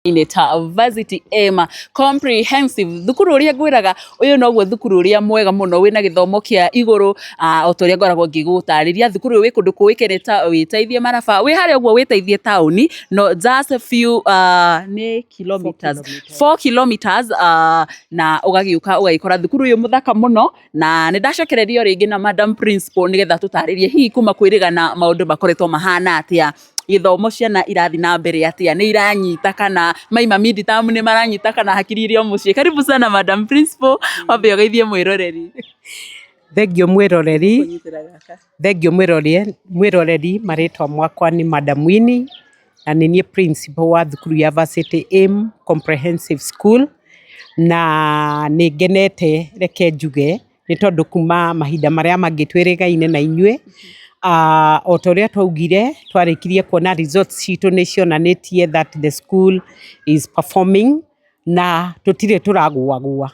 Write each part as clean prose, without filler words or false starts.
Inĩ ta Varsity Aim Comprehensive, thukuru ũrĩa ngwĩraga ũyũ noguo thukuru ũrĩa mwega mũno wĩna gĩthomo kĩa igũrũ, o ta ũrĩa ngoragwo ngĩgũtarĩria. Thukuru ũyũ wĩ kũndũ kũĩkaine ta Wĩteithie Maraba, wĩ harĩa ũguo Wĩteithie taũni, no just a few nĩ kilometers, 4 kilometers, na ũgagĩũka ũgagĩkora thukuru ũyũ mũthaka mũno. Na nĩ ndacokererio rĩngĩ na Madam Principal nĩgetha tũtarĩrie hihi kuma kwĩrĩgana maũndũ makoretwo mahana atĩa, gĩthomo ciana irathiĩ na mbere atĩa, nĩ iranyita kana maima mid term nĩ maranyita kana hakiri irĩ o mũciĩ. Karibu sana, Madam Principal, wambe ũgeithie mwĩroreri. Thengiũ mwĩroreri, thengiũ mwĩroreri. Marĩtwa makwa nĩ Madam Winnie na nĩ niĩ principal wa thukuru ya Varsity Aim Comprehensive School. Na nĩ ngenete, reke njuge, nĩ tondũ kuma mahinda marĩa mangĩ twĩrĩgaine na inyuĩ, o ta ũrĩa twaugire, twarĩkirie kuona results citũ nĩ cionanĩtie that the school is performing na tũtirĩ tũragũagũa.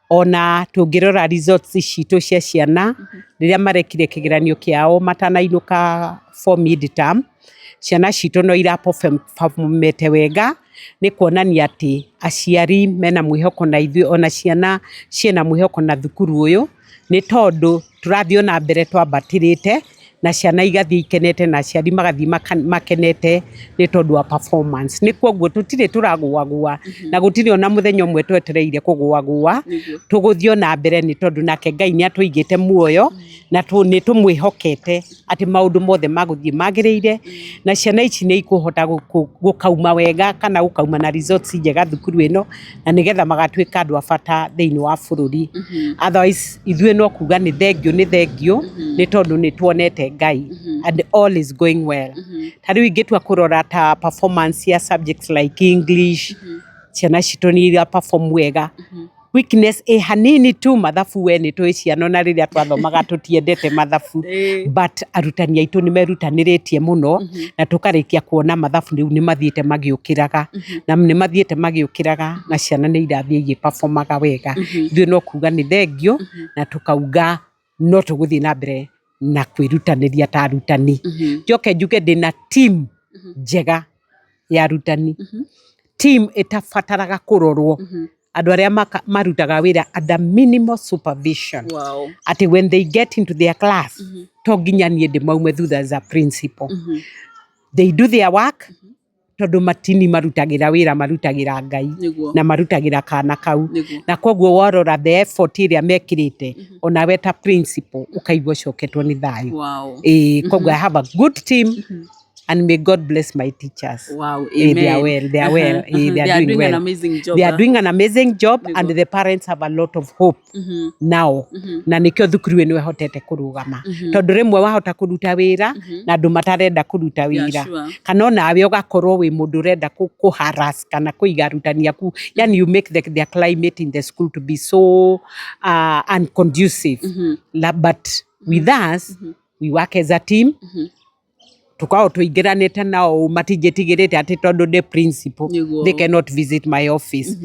Ona tũngĩrora results citũ cia ciana rĩrĩa marekire kĩgeranio kĩao matanainũka for mid term, ciana citũ no ira performete wega. Nĩ kuonania atĩ aciari mena mwĩhoko na ithuĩ, ona ciana ciĩna mwĩhoko na thukuru ũyũ, nĩ tondũ tũrathiĩ ona mbere twambatĩrĩte na ciana igathiĩ ikenete na aciari magathiĩ makenete nĩ tondũ wa performance. Nĩ koguo tũtirĩ tũragũagũa na gũtirĩ ona mũthenya ũmwe twetereire kũgũagũa. Tũgũthiĩ ona mbere nĩ tondũ nake Ngai nĩ atũigĩte muoyo na nĩ tũmwĩhokete atĩ maũndũ mothe magũthiĩ magĩrĩire na ciana ici nĩ ikũhota gũkauma wega kana gũkauma na results njega thukuru ĩno, na nĩgetha magatuĩka andũ a bata thĩinĩ wa bũrũri. Otherwise ithuĩ no kuga nĩ thengiũ, nĩ thengiũ, nĩ tondũ nĩ tuonete Ngai and all is going well. Ta rĩu ingĩtua kũrora ta performance ya subjects like English, ciana citũ nĩ ira perform wega. Weakness ĩ hanini tu mathabu. We nĩ tũĩ ciana ona rĩrĩa twathomaga tũtiendete mathabu, but arutani aitũ nĩ merutanĩrĩtie mũno na tũkarĩkia kuona mathabu rĩu nĩ mathiĩte magĩũkĩraga na nĩ mathiĩte magĩũkĩraga na ciana nĩ irathiĩ igĩperformaga wega. Ithuĩ no kuga nĩ thengiũ na tũkauga no tũgũthiĩ na mbere na kwĩrutanĩria ta arutani. Njoke njuge ndĩna team njega ya arutani, team ĩtabataraga kũrorwo, andũ arĩa marutaga wĩra under minimal supervision, atĩ when they get into their class to nginya niĩ ndĩmaume thutha as a principal. They do their work tondũ matini marutagĩra wĩra, marutagĩra Ngai na marutagĩra kana kau. Na koguo warora the effort ĩrĩa mekĩrĩte, onawe ta principal ũkaigua ũcoketwo nĩ thayũ. Ĩĩ, koguo I have a good team and may God bless my teachers. They are Amen. well, they are well. They are They are doing doing an well. amazing job. They are doing an amazing job and the parents have a lot of hope now, na nĩkĩo thukuru ĩno ĩhotete kũrũgama, tondũ rĩmwe wahota kũruta wĩra na andũ matarenda kũruta wĩra, kana onawe ũgakorwo wĩ mũndũ ũrenda kũ harass kana kũiga arutani aku, yani you make their climate in the school to be so unconducive. But with us, we work as a team. Tukoragwo tũingĩranĩte nao, matinjĩtigĩrĩte atĩ tondũ ndĩ principal they cannot visit my office.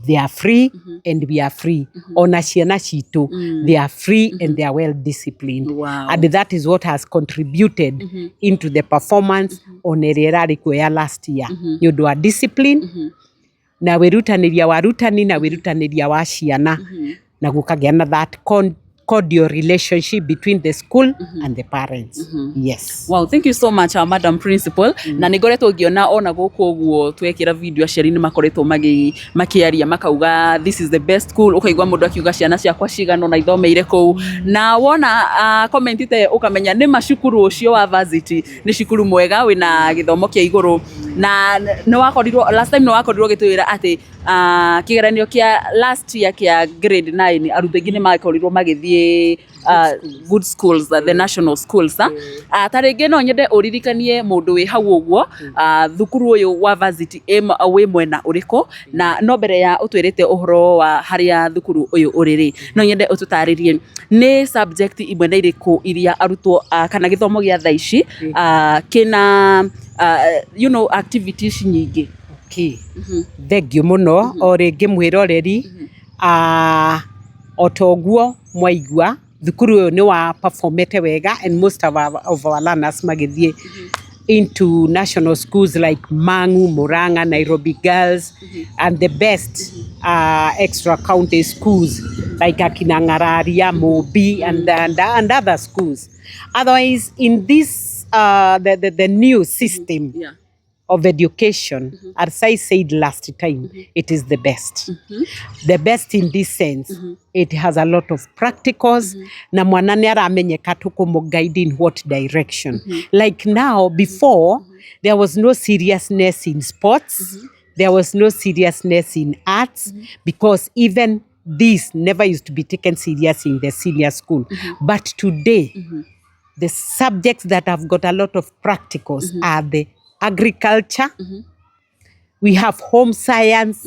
They are free and we are free. Ona ciana citũ, they are free and they are well disciplined, and that is what has contributed into the performance ona ĩrĩa ĩrarĩ kuo ya last year, nĩ ũndũ wa discipline na wĩrutanĩria wa arutani na wĩrutanĩria wa ciana, na gũkagĩa na that cordial relationship between the school and the parents. Yes. Wow, thank you so much, Madam Principal. Na nĩ ngoretwo ngĩona ona gũkũ ũguo twekĩra video aciari nĩ makoretwo makĩaria makauga, "This is the best school." Ũkaigua mũndũ akiuga, "Ciana ciakwa cigana ona ithomeire kũu." Na wona comment ta ĩyo ũkamenya nĩ ma cukuru ũcio wa Varsity nĩ cukuru mwega wĩna gĩthomo kĩa igũrũ. Na nĩ wakorirwo last time nĩ wakorirwo ũgĩtwĩra atĩ kĩgeranio kĩa last year kĩa grade 9 arutwo aingĩ nĩ makorirwo magĩthiĩ good schools, the national schools. Ta rĩngĩ no nyende ũririkanie mũndũ wĩ hau ũguo, thukuru ũyũ wa Varsity Aim wĩ mwena ũrĩkũ? Na no mbere ya ũtwĩrĩte ũhoro wa harĩa thukuru ũyũ ũrĩ rĩ, no nyende ũtũtarĩrie nĩ subject imwe na irĩkũ iria arutwo kana gĩthomo gĩa thaa ici kĩna activities nyingĩ. Okay. Thengiũ mũno o rĩngĩ mwĩroreri. O ta ũguo mwaigua, thukuru ũyũ nĩ wa performete wega and most of our learners magĩthiĩ into national schools like Mangu, Muranga, Nairobi Girls, and the best extra county schools like Akina Ng'araria, Mobi, and other schools. Otherwise, in this the new system of education, as I said last time, it is the best. The best in this sense, it has a lot of practicals, na mwana nĩ aramenyeka tũkũmũ-guide in what direction. Like now, before, there was no seriousness in sports, there was no seriousness in arts, because even this never used to be taken serious in the senior school. But today, the subjects that have got a lot of practicals are the agriculture, we have home science,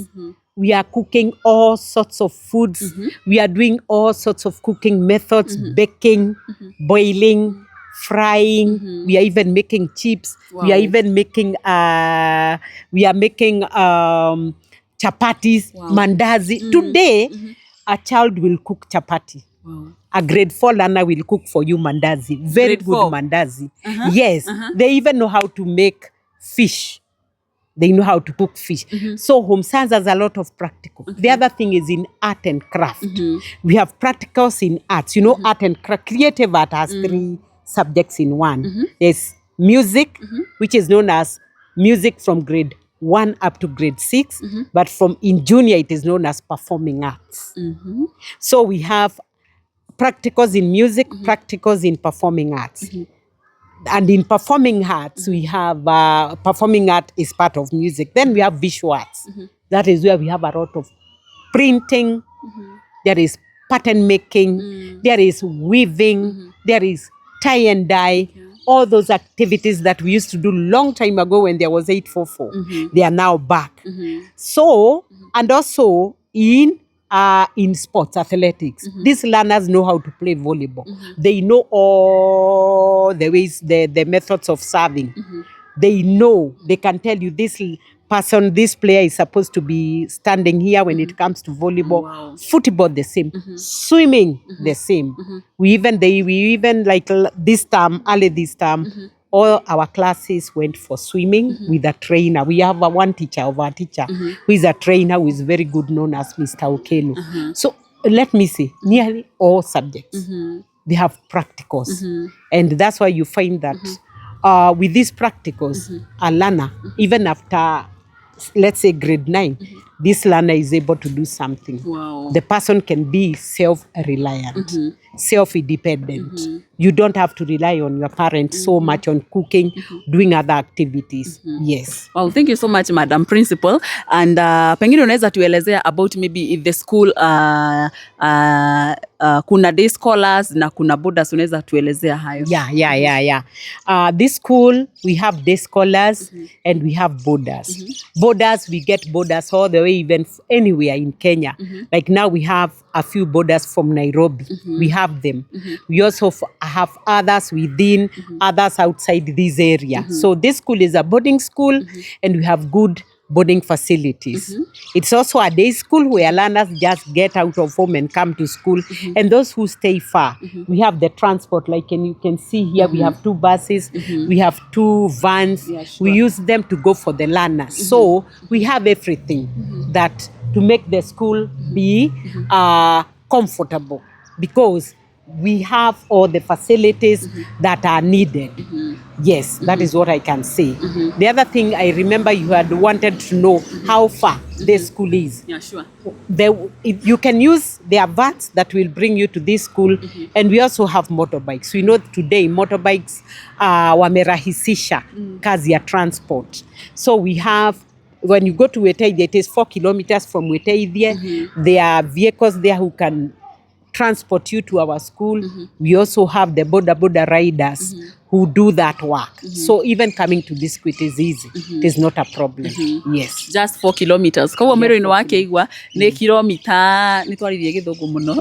we are cooking all sorts of foods, we are doing all sorts of cooking methods, baking, boiling, frying, we are even making chips, we are even making chapatis, mandazi. Today, a child will cook chapati. Wow. A grade 4 learner will cook for you mandazi. Very Grade good 4. Mandazi. Yes. They even know how to make fish. They know how to cook fish. So home science has a lot of practical. The other thing is in art and craft. We have practicals in arts. You know, art and craft, creative art has 3 subjects in one. There's music, which is known as music from grade 1 up to grade 6, but from in junior it is known as performing arts. So we have practicals in music, practicals in performing arts. And in performing arts, we have performing art is part of music. Then we have visual arts. That is where we have a lot of printing. There is pattern making. There is weaving. There is tie and dye. All those activities that we used to do long time ago when there was 844, they are now back. So, and also in sports, athletics, these learners know how to play volleyball. They know all the ways, the methods of serving. They know, they can tell you this person, this player is supposed to be standing here when it comes to volleyball. Wow. Football, the same. Swimming, the same. We even like this term, early this term, all our classes went for swimming with a trainer. We have a one teacher of our teacher who is a trainer who is very good, known as Mr. Okelo. So let me say, nearly all subjects, they have practicals. And that's why you find that with these practicals, a learner, even after, let's say, grade 9, this learner is able to do something. Wow. The person can be self-reliant, self-independent. You don't have to rely on your parents so much on cooking, doing other activities. Yes. Wow, thank you so much, Madam Principal. And pengine unaweza tuelezea about maybe if the school kuna day scholars na kuna boarders, unaweza tuelezea hayo? Yeah. This school, we have day scholars and we have boarders. Boarders, we get boarders all the way even anywhere in Kenya. Like now we have a few boarders from Nairobi. We have them. We also have others within, others outside this area. So this school is a boarding school and we have good boarding facilities. It's also a day school where learners just get out of home and come to school. And those who stay far, we have the transport. Like and you can see here, we have 2 buses, we have 2 vans. Yeah, sure. We use them to go for the learners. So we have everything that to make the school be comfortable, because we have all the facilities that are needed. Yes, that is what I can say. The other thing I remember you had wanted to know how far this school is. Yeah, sure. You can use their vans that will bring you to this school, and we also have motorbikes. We know today motorbikes wamerahisisha kazi ya transport. So we have, when you go to Witeithie, it is 4 kilometers from Witeithie. There are vehicles there who can transport you to our school. We also have the boda boda riders who do that work. So even coming to this school, it is easy. It is not a problem. Yes. Just 4 kilometers. Koguo mwĩrĩ-inĩ wa Kĩigua nĩ kilomita, nĩ twaririe Gĩthũngũ mũno.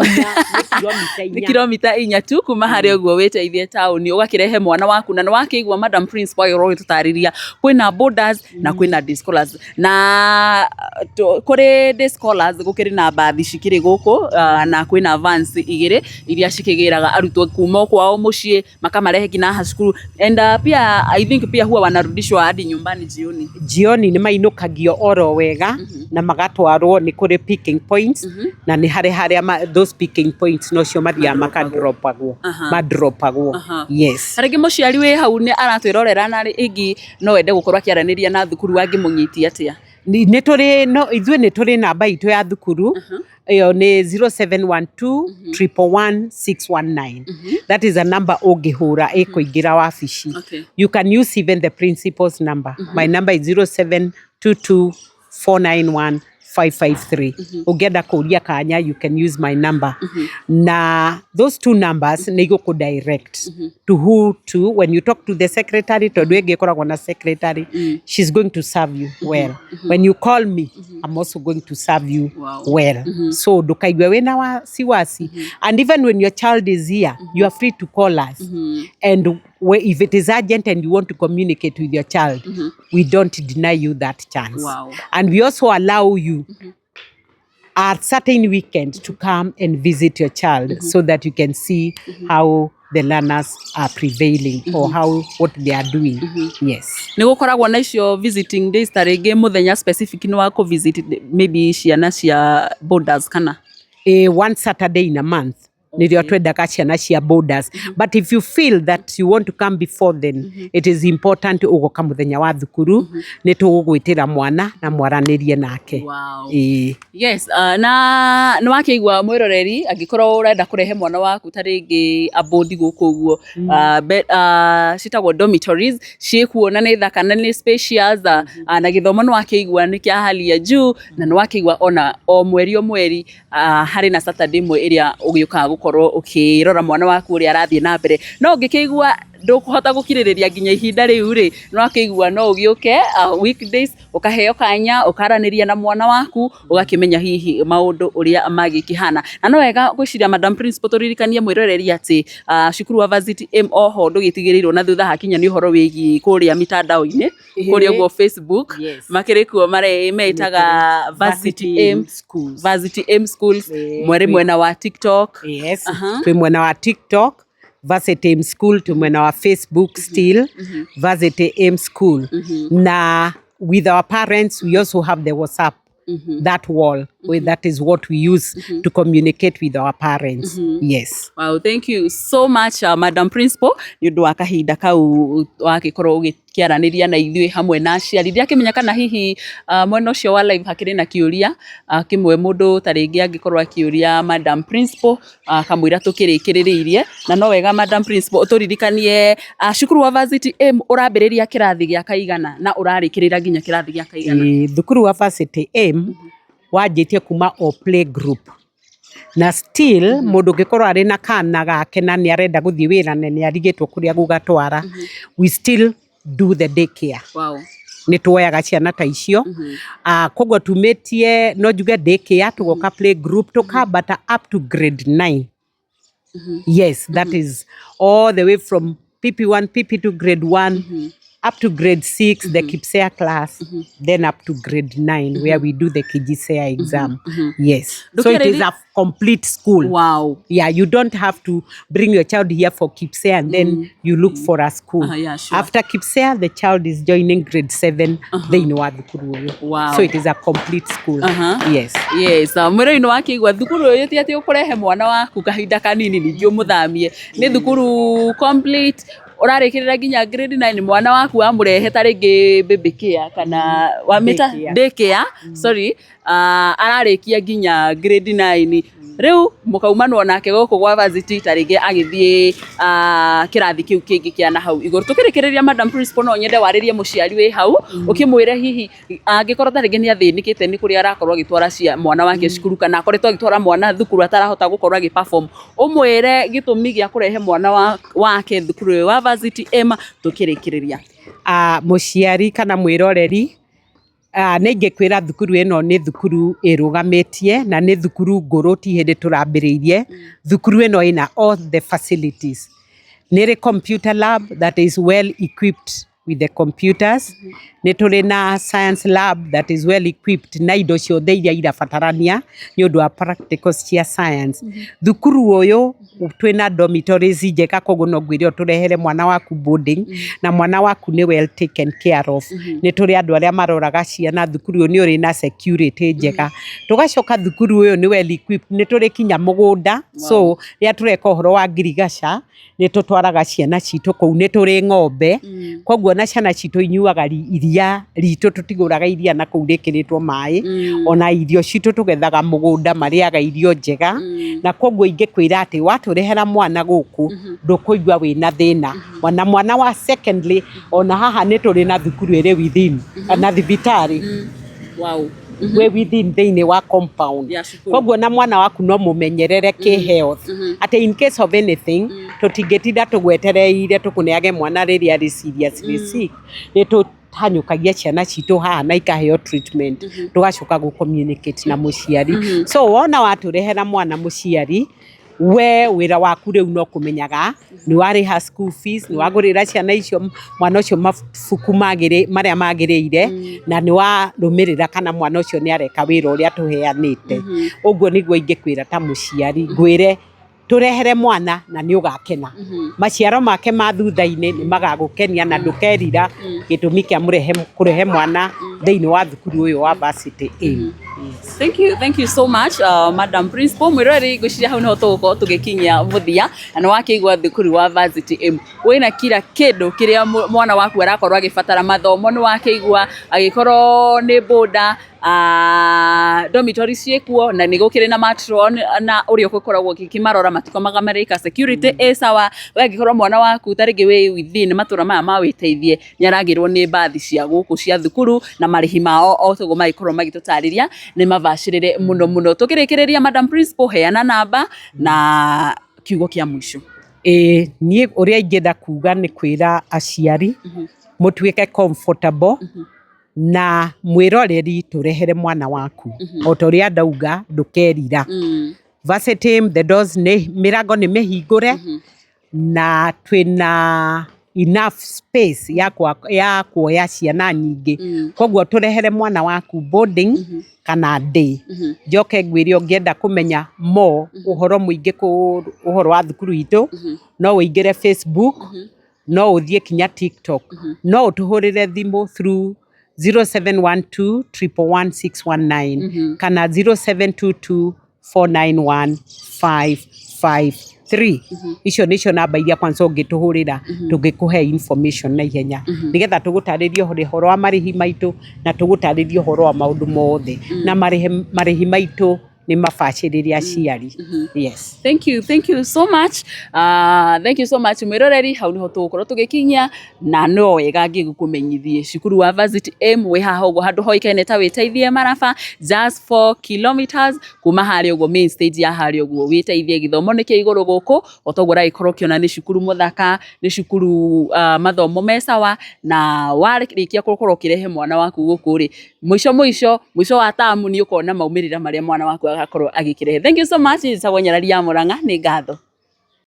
Nĩ kilomita inya tu kuma harĩa ũguo wĩteithie taũni ũgakĩrehe mwana waku, na nĩ wakĩigua Madam Principal agĩkorwo agĩtũtarĩria kwĩna boarders na kwĩna day scholars, na kũrĩ day scholars gũkĩrĩ na mbathi cikĩrĩ gũkũ, na kwĩna vans igĩrĩ iria cikĩgĩraga arutwo kuma o kwao mũciĩ makamarehe nginya haha cukuru. Cukuru and pia I think pia huwa wanarudishwa hadi nyumbani jioni. Jioni nĩ mainũkagio oro wega na magatwarwo nĩ kũrĩ picking points na nĩ harĩ harĩa those picking points nocio mathiaga makadropagwo, madropagwo. Yes. Tarĩngĩ mũciari wĩ hau nĩ aratwĩrorera na rĩngĩ no ende gũkorwo akĩaranĩria na thukuru, angĩmũnyitia atĩa? Nĩ tũrĩ no ithuĩ nĩ tũrĩ namba itũ ya thukuru, ĩyo nĩ 0712 111 619. That is a number ũngĩhũra ĩkũingĩra wabici. You can use even the principal's number. My number is 0722 491 553. Ũngĩenda kũria kanya, you can use my number, na those two numbers nĩ igũkũ direct to who to when you talk to the secretary, tondũ ĩngĩ ĩkoragwo na secretary, she's going to serve you well. When you call me, I'm also going to serve you well. So ndũkaigue wĩna wasiwasi, and even when your child is here, you are free to call us, and if it is urgent and you want to communicate with your child, we don't deny you that chance. And we also allow you at certain weekend to come and visit your child so that you can see how the learners are prevailing or how what they are doing. Yes. Nĩ gũkoragwo na icio visiting days, ta rĩngĩ mũthenya specific nĩ wa kũ visit maybe ciana cia boarders kana? One Saturday in a month nĩrĩo twendaga ciana cia boarders, but if you feel that you want to come before then, it is important ũgoka mũthenya wa thukuru, nĩ tũgũgwĩtĩra mwana na mwaranĩrie nake. Ĩĩ. Yes, na nĩ wakĩigua, mwĩroreri, angĩkorwo ũrenda kũrehe mwana waku ta rĩngĩ abondi gũkũ ũguo, citagwo dormitories ciĩkuo na nĩ thaka na nĩ spacious, na gĩthomo nĩ wakĩigua nĩ kĩa hali ya juu, na nĩ wakĩigua ona o mweri o mweri harĩ na Saturday ĩmwe ĩrĩa ũgĩũkaga gũkorwo ũkĩrora mwana waku ũrĩa arathiĩ na mbere. No ũngĩkĩigua ndũkũhota gũkirĩrĩria nginya ihinda rĩu rĩ, no akĩigua no ũgĩũke weekdays, ũkaheo kanya ũkaranĩria na mwana waku, ũgakĩmenya hihi maũndũ ũrĩa magĩkĩhana. Na no wega gwĩciria, Madam Principal, tũririkanie mwĩroreri atĩ cukuru wa Varsity Aim oho ndũgĩtigĩrĩirwo na thutha hakinya nĩ ũhoro wĩgiĩ kũrĩa mitandao-inĩ, kũrĩa ũguo Facebook. Makĩrĩ kuo metaga Varsity Aim Schools. Varsity Aim Schools. Mwerĩ mwena wa TikTok. Yes. Twĩ mwena wa TikTok Varsity Aim School, twĩ mwena wa Facebook still Varsity Aim School, na with our parents we also have the WhatsApp, that wall where that is what we use to communicate with our parents. Yes. Wow, thank you so much, Madam Principal, nĩ ũndũ wa kahinda kau wagĩkorwo ũgĩkĩaranĩria na ithuĩ hamwe na aciari. Ndiakĩmenya kana hihi mwena ũcio wa live hakĩrĩ na kĩũria kĩmwe mũndũ ta rĩngĩ angĩkorwo akĩũria Madam Principal, kamũira tũkĩrĩkĩrĩrĩirie. Na no wega, Madam Principal, ũtũririkanie cukuru wa Varsity Aim ũrambĩrĩria kĩrathi gĩa kaigana na ũrarĩkĩrĩra nginya kĩrathi gĩa kaigana? Ĩĩ, thukuru wa Varsity Aim wanjĩtie kuma o play group, na still mũndũ ũngĩkorwo arĩ na kana gake na nĩ arenda gũthiĩ wĩra na nĩ arigĩtwo kũrĩa gũgatwara, we still do the daycare. Nĩ tuoyaga ciana ta icio. Koguo tumĩtie no njuge daycare, tũgoka play group, tũkambata up to grade 9. Yes, that is all the way from PP1, PP2, grade 1 up to grade 6, the KPSEA class, then up to grade 9, where we do the KJSEA exam. Yes, so it is a complete school. Yeah, you don't have to bring your child here for KPSEA and then you look for a school. After KPSEA, the child is joining grade 7 thĩinĩ wa thukuru ũyũ. So it is a complete school. Yes. Yes, mwĩrĩ-inĩ wa kĩigua thukuru ũyũ ti atĩ ũkũrehe mwana waku kahinda kanini ningĩ ũmũthamie, nĩ thukuru complete, ũrarĩkĩrĩra nginya grade 9. Mwana waku wamũrehe ta rĩngĩ baby care kana wamĩta Daycare. Daycare, sorry, ararĩkia nginya grade 9. Rĩu mũkaumanwo nake gũkũ gwa varsity ta rĩngĩ agĩthiĩ kĩrathi kĩu kĩngĩ kĩa na hau igũrũ. Tũkĩrĩkĩrĩria, Madam Principal, no nyende warĩrie mũciari wĩ hau, ũkĩmwĩre hihi angĩkorwo ta rĩngĩ nĩ athĩnĩkĩte nĩ kũrĩa arakorwo agĩtwara cia mwana wake cukuru, kana akoretwo agĩtwara mwana thukuru atarahota gũkorwo agĩ perform, ũmwĩre gĩtũmi gĩa kũrehe mwana wake thukuru ũyũ wa Varsity Aim tũkĩrĩkĩrĩria. Mũciari kana mwĩroreri, nĩ ingĩkwĩra thukuru ĩno nĩ thukuru ĩrũgamĩtie na nĩ thukuru ngũrũ, ti hĩndĩ tũrambĩrĩirie. Thukuru ĩno ĩna all the facilities. Nĩ ĩrĩ computer lab that is well equipped with the computers. Nĩ tũrĩ na science lab that is well equipped na indo ciothe iria irabatarania nĩ ũndũ wa practicals cia science. Thukuru ũyũ twĩna dormitories njega, koguo no ngwĩre ũtũrehere mwana waku boarding na mwana waku nĩ well taken care of. Nĩ tũrĩ andũ arĩa maroraga ciana thukuru ũyũ, nĩ ũrĩ na security njega. Tũgacoka thukuru ũyũ nĩ well equipped, nĩ tũrĩ kinya mũgũnda. So rĩrĩa tũreka ũhoro wa ngirigaca, nĩ tũtwaraga ciana citũ kũu. Nĩ tũrĩ ng'ombe, koguo na ciana citũ inyuaga iria ritũ, tũtigũraga iria na kũu rĩkĩrĩtwo maĩ. Ona irio citũ tũgethaga mũgũnda, marĩaga irio njega. Na koguo ingĩkwĩra atĩ watũrehera mwana gũkũ, ndũkũigua wĩna thĩna ona mwana wa. Secondly, ona haha nĩ tũrĩ na thukuru ĩrĩ within na thibitarĩ wĩ within thĩinĩ wa compound. Ya cukuru. Koguo na mwana waku no mũmenyerere kĩ health, atĩ in case of anything tũtingĩtinda tũgwetereire tũkũneage mwana rĩrĩa arĩ seriously sick. Nĩ tũhanyũkagia ciana citũ haha na ikaheo treatment, tũgacoka gũ communicate na mũciari. So wona watũrehera mwana, mũciari, we wĩra waku rĩu no kũmenyaga nĩ warĩha school fees, nĩ wagũrĩra ciana icio, mwana ũcio mabuku marĩa magĩrĩire, na nĩ warũmĩrĩra kana mwana ũcio nĩ areka wĩra ũrĩa tũheanĩte. Ũguo nĩguo ingĩkwĩra ta mũciari, ngwĩre tũrehere mwana na nĩ ũgakena. Maciaro make ma thutha-inĩ nĩ magagũkenia na ndũkerira gĩtũmi kĩa kũrehe mwana thĩinĩ wa thukuru ũyũ wa Varsity Aim. Yes. Thank you, thank you so much, Madam Principal. Mwĩroreri, ngwĩciria hau nĩho tũgũkorwo tũgĩkinyia mũthia, na nĩ wakĩigua thukuru wa Varsity Aim wĩna kila kĩndũ kĩrĩa mwana waku arakorwo agĩbatara. Mathomo nĩ wakĩigua, agĩkorwo nĩ boarder, dormitory ciĩkuo, na nĩ gũkĩrĩ na matron na ũrĩa ũgĩkoragwo ũkĩmarora matikomaga marĩka, security ĩ sawa. We angĩkorwo mwana waku ta rĩngĩ wĩ within matũra maya ma wĩteithie, nĩ aragĩrwo nĩ mbathi cia gũkũ cia thukuru, na marĩhi mao o toguo magĩkorwo magĩtũtarĩria nĩ mabacĩrĩre mũno mũno. Tũkĩrĩkĩrĩria, Madam Principal, heana namba na kiugo kĩa mũico. Ĩĩ, niĩ ũrĩa ingĩenda kuga nĩ kwĩra aciari mũtuĩke comfortable na mwĩroreri, tũrehere mwana waku. O ta ũrĩa ndauga, ndũkerira. Varsity Aim, the doors nĩ mĩrango nĩ mĩhingũre na twĩna enough space ya kuoya ciana nyingĩ. Koguo tũrehere mwana waku boarding kana day. Njoke ngwĩre, ũngĩenda kũmenya more, ũhoro mũingĩ ũhoro wa thukuru itũ, no ũingĩre Facebook, no ũthiĩ kinya TikTok, no ũtũhũrĩre thimũ through 0712 111 kana 0722 491 553. Icio nĩcio namba iria kwanza ũngĩtũhũrĩra, tũngĩkũhe information na ihenya, nĩgetha tũgũtarĩrie ũhoro wa marĩhi maitũ na tũgũtarĩrie ũhoro wa maũndũ mothe. Na marĩhi maitũ nĩ mabacĩrĩre aciari. Yes. Thank you, thank you so much. Thank you so much, mwĩroreri. Hau niho tũgũkorwo tũgĩkinyia, na no wega ngĩgũkũmenyithie cukuru wa Varsity Aim wĩ haha ũguo handũ hoikaine ta wĩteithie Maraba, just 4 kilometers kuma harĩa ũguo main stage ya harĩa ũguo wĩteithie. Gĩthomo nĩ kĩa igũrũ gũkũ, o toguo ũragĩkorwo ũkĩona nĩ cukuru mũthaka, nĩ cukuru mathomo me sawa. Na warĩkia gũkorwo ũkĩrehe mwana waku gũkũ rĩ, mũico mũico mũico wa tamu nĩ ũkona maumĩrĩra marĩa mwana waku agakorwo agĩkĩrehe. Thank you so much. Njĩtagwo Nyarari ya Mũrang'a, nĩ ngatho.